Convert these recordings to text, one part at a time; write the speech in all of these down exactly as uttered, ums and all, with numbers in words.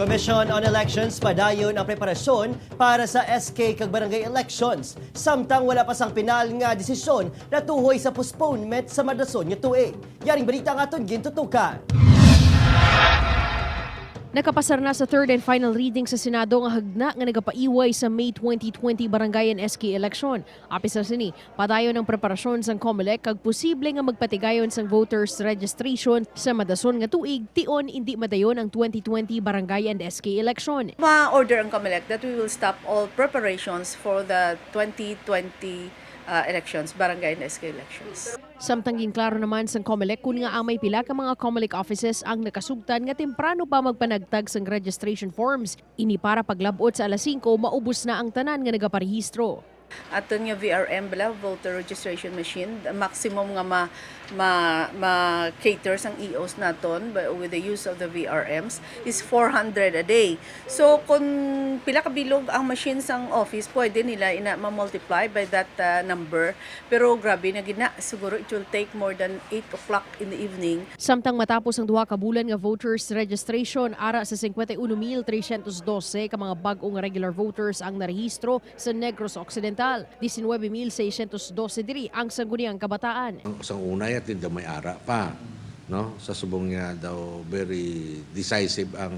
Commission on Elections padayon ang preparasyon para sa S K kag barangay elections, samtang wala pa sang pinal nga desisyon natuhoy sa postponement sa madason nga tuig. Yaring balita ang aton gintutukan. Nakapasar na sa third and final reading sa Senado nga hagna nga nagapaiway sa May twenty twenty barangay and S K election. Apin sa sini, padayon ang preparasyon sang Comelec kag posible nga magpatigayon sang voters registration sa madason nga tuig, tion indi madayon ang twenty twenty barangay and S K election. Ma-order ang Comelec that we will stop all preparations for the twenty twenty, uh, elections, barangay and S K elections. Samtang ginklaro naman sang Comelec kon ngaa may pila ka mga Comelec offices ang nakasugtan nga temprano pa magpanagtag sang registration forms. Ini para paglab-ot sa alas singko, maubos na ang tanan nga nagaparehistro. Aton nga V R M bala, voter registration machine, the maximum nga ma-, ma-, ma-cater sang E Os naton by, with the use of the V R Ms is four hundred a day. So, kung pila ka bilog ang machine sang office, pwede nila ina ma-multiply by that, uh, number. Pero grabe na gid na. Siguro it will take more than eight o'clock in the evening. Samtang matapos ang duha ka bulan nga voters registration, ara sa singkwenta y uno mil tresyentos dose ka mga bag-o nga regular voters ang narehistro sa Negros Occidental. Diecinuebe mil seiscientos doce diri ang sangguniang kabataan. Ang, sang una, yat, daw may ara pa, no? Sa subong niya daw, very decisive ang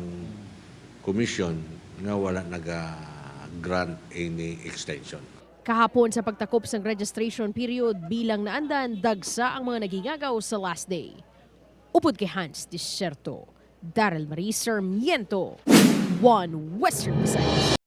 commission nga wala naga-grant any extension. Kahapon, sa pagtakop sang registration period, bilang naandan, dagsa ang mga nagingagaw sa last day. Upod kay Hans Desierto, Daryl Marie Sarmiento, One Western Visayas.